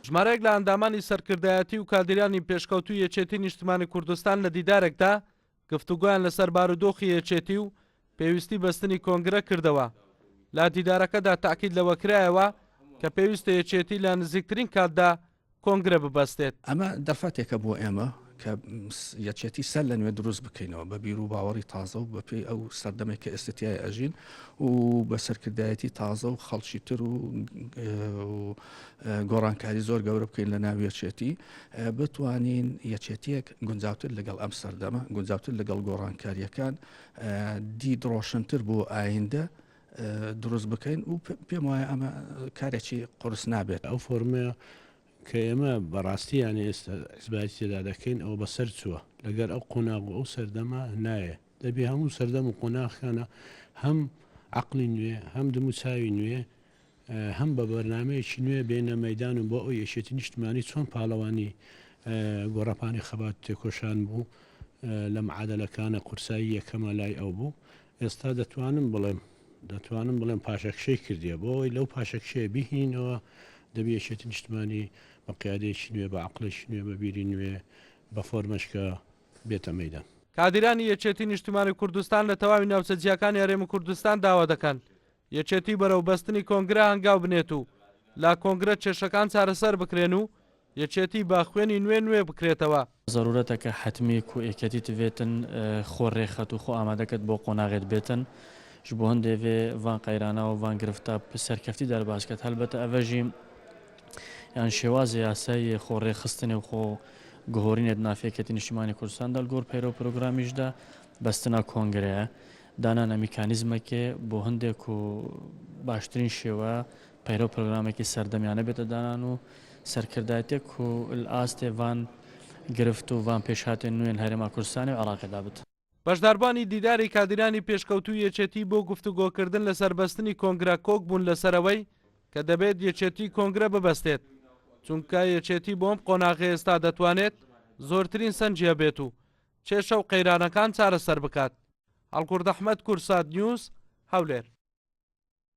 ژمارەیەک لە ئەندامانی سەرکردایەتی و کادیرانی پێشکەوتووی یەکێتی نیشتمانی کوردستان لە دیدارێکدا گفتوگۆیان لەسەر بارودۆخی یەکێتی و پێویستی بەستنی کۆنگرە کردەوە. لە دیدارەکەدا تەئکید لەوە کرایەوە کە پێویستە یەکێتی لە نزیکترین کاتدا کۆنگرە ببەستێت. ئەمە دەرفەتێکە بۆ ئێمە کە یەکێتی سەر لە نوێ دروست بکەینەوە بە بیر و باوەڕی تازە و بەپێی ئەو سەردەمێک کە ئێستا تیای ئەژین و بە سەرکردایەتی تازە و خەڵکی تر و گۆڕانکاری زۆر گەورە بکەین لە ناو یەکێتی بتوانین یەکێتیەک گونجاوتر لەگەڵ ئەم سەردەمە گونجاوتر لەگەڵ گۆڕانکاریەکان دید ڕۆشنتر بۆ ئایندە دروست بکەین و پێم وایە ئەمە کارێکی قورس نابێت. ئەو فۆرمەیە کە ئێمە بەڕاستی یانی ئێستا حزبایەتی تێدا دەکەین ئەوە بەسەر چووە لەگەر ئەو قۆناغ و ئەو سەردەمە نایە دەبێ هەموو سەردەم و قۆناغەکانە هەم عەقڵی نوێ هەم دموچاوی نوێ هەم بە بەرنامەیەکی نوێ بێنە مەیدان و بۆ ئەوی یەکێتی نیشتمانی چۆن پاڵەوانی گۆڕەپانی خەبات و تێکۆشان بوو لە معادەلەکانە قورسایی یەکەمە لای ئەو بوو ئێستا دەتوانم بڵێم دەتوانم بڵێم پاشەکشەی کردیە بۆ ئەوەی لەو پاشەکشەیە بهینەوە دەبی یەکێتی نیشتمانی بە قیادەیەکی نوێ بە عەقڵێکی نوێ بە بیری نوێ بە فۆرمەشکە بێتە مەیدان. کادیرانی یەکێتی نیشتمانی کوردستان لە تەواوی ناوچە جیاکانی هەرێمی کوردستان داوا دەکەن یەکێتی بەرەو بەستنی کۆنگرە هەنگاو بنێت و لە کۆنگرە کێشەکان چارەسەر بکرێن و یەکێتی بە خوێنی نوێ نوێ بکرێتەوە. زەرورەتەکە حەتمی کو ئێکەتی تڤێتن خۆ رێخەت و خۆ ئامادەکەت بۆ قۆناغێت بێتن ژ بۆ هندێ ڤێ ڤان قەیرانا و ڤان گرفتا پ سەرکەفتی دەرباز کەت هەلبەتە ئەڤە ژی یان شێوازێ یاساییێ خۆ رێخستنێ و خۆ گهۆرینێت ناف یەکێتی نیشتیمانی کوردستان دا لگۆر پەیرەو پرۆگرامیش دا بەستنا کۆنگرەیە دانانە میکانیزمەکێ بۆ هندێ کو باشترین شێوە پەیرەو پرۆگرامێکی سەردەمیانە بێتە دانان و سەرکردایەتێک کو ل ئاستێ ڤان گرفت و ڤان پێشهاتێن نوێن هەرێما کوردستانێ و عراقێ دا بت. بەشداربوانی دیداری کادیرانی پێشکەوتووی یەکێتی بۆ گفتوگۆکردن لەسەر بەستنی کۆنگرە کۆک بوون لەسەر ئەوەی کە دەبێت یەکێتی کۆنگرە ببەستێت، چونکە یەکێتی بۆ ئەم قۆناغەی ئێستا دەتوانێت زۆرترین سەنگی هەبێت و کێشە و قەیرانەکان چارەسەر بکات. هەڵکورد ئەحمەد، کوردسات نیوز، هەولێر.